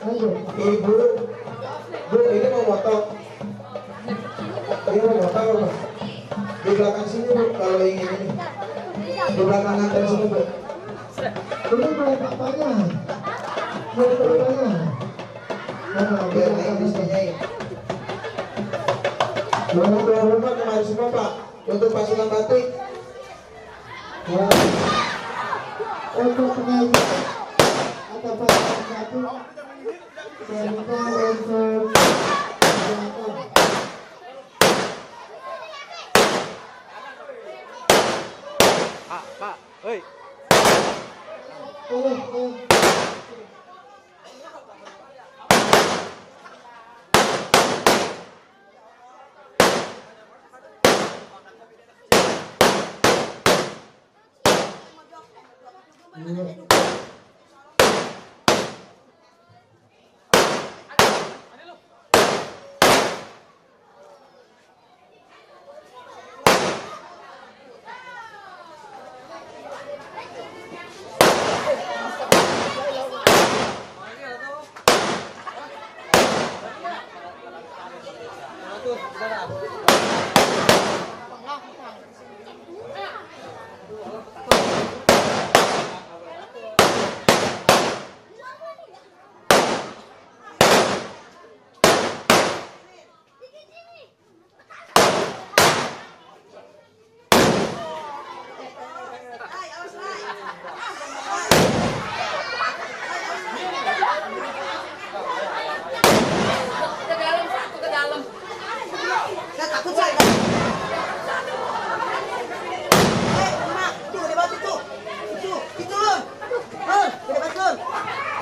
Ibu, Bu, ini mau motor. Ini mau motor. Di belakang sini Bu, kalau ingin ini. Di belakang antar sini Bu. Ini mau bapaknya. Mau bapaknya. Nah, biar naik disenyain. Mau keluar rumah kemarin semua Pak. Untuk pasukan batik. Untuk pengajian atau pasukan batik. Serta untuk Pak, hei.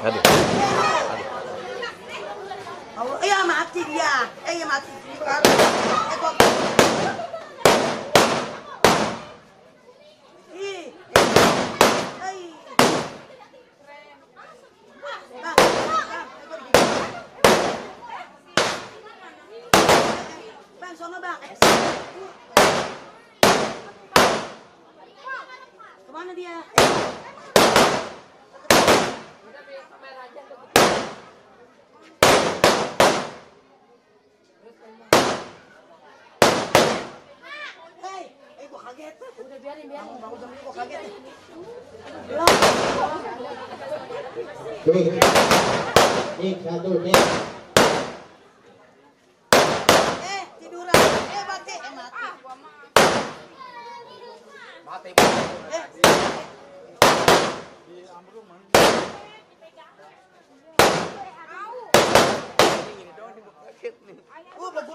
Aduh. Iya mati dia. Iya mati. Bang, sono bang. Kemana dia? Hei, gua kaget. Udah biarin. Bangun sama gua kaget. Nih, satu, nih. Tiduran. Mati. Mati. Belum